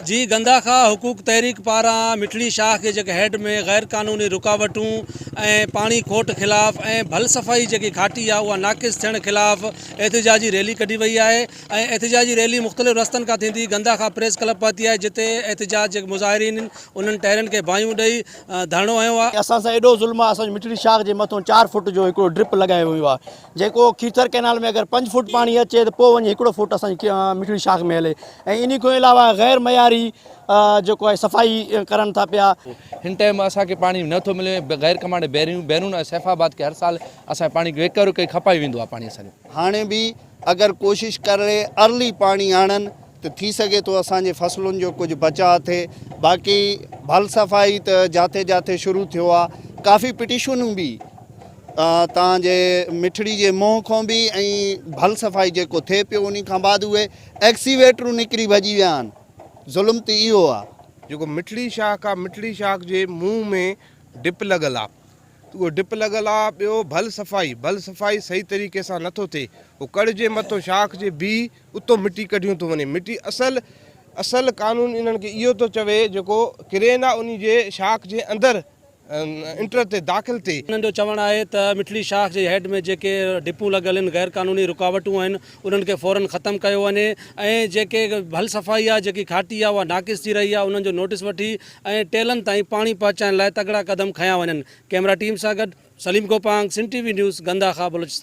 جي گنداخا حقوق تحريڪ پاران مٺڙي شاهه کي جيڪي هيڊ ۾ غير قانوني رڪاوٽون ۽ پاڻي کوٽ خلاف ۽ ڀل صفائي جيڪي کاٽي آهي اها ناقص ٿيڻ خلاف احتجاجي ريلي ڪڍي وئي آهي ۽ احتجاجي ريلي مختلف رستن کان ٿيندي گنداخا پريس ڪلب پهتي آهي جتي احتجاج جيڪي مظاهرين انهن ٽهرين کي باهيون ڏئي ڌرڻو هنيو آهي. اسان سان ايڏو ظلم آهي اسان جي مٺڙي شاخ جي مٿون چار فوٽ جو هڪڙو ڊرپ لڳايو ويو آهي جيڪو کيرٿر ڪئنال ۾ اگر پنج فوٽ پاڻي اچي ته پوء وڃي هڪڙو فوٽ اسان جي مٺڙي شاخ ۾ هلي ۽ انهي کان علاوه غير معياري جيڪو آهي صفائي ڪرن ٿا پيا. هن ٽائيم اسان کي پاڻي نه ٿو ملي غير ڪمانڊ بيرون بيرون ۽ سيف آباد کي هر سال اسان کي پاڻي ويڪر ڪئي کپائي ويندو آهي پاڻي اسان جو. هاڻي به اگر ڪوشش ڪري ارلي پاڻي آڻن ته ٿي سگهي ٿو اسان جي فصلن جو ڪجهه بچاء ٿئي باقي ڀل صفائي ته جاٿي جاٿي شروع ٿيو آهي ڪافي پٽيشنون به تان جي مٺڙي جي منهن کان به ۽ ڀل صفائي جيڪو ٿئي پيو انهي کان بعد اهي ايڪسيويٽرون نڪري ڀڄي ويا آهن ظلم ته اهو آ. جيڪو مٺڙي شاخ آ مٺڙي شاخ جي منهن ۾ ڊپ لڳل آ ته اهو ڊپ لڳل آ ٻيو ڀل صفائي ڀل صفائي صحيح طريقي سان نٿو ٿئي اهو ڪڙ جي مٿو شاخ جي بيهي اتو مٽي ڪڍيون ٿو وڃي مٽي اصل اصل قانون انهن کي اهو ٿو چوي جيڪو ڪرين آ انهي جي شاخ جي اندر انٽر تي داخل ٿئي. انهن جو چوڻ آهي ته مٺڙي شاخ جي هيڊ ۾ جيڪي ڊپون لڳل آهن غير قانوني رڪاوٽون آهن انهن کي فورن ختم ڪيو وڃي ۽ جيڪي ڀل صفائي آهي جيڪي کاٽي آهي اها ناقص ٿي رهي آهي انهن جو نوٽيس وٺي ۽ ٽيلن تائين پاڻي پهچائڻ لاء تگڙا قدم کنيا وڃن ڪئميرا ٽيم سان گڏ Saleem Gopang Sindh T V news Gandakha Balochistan.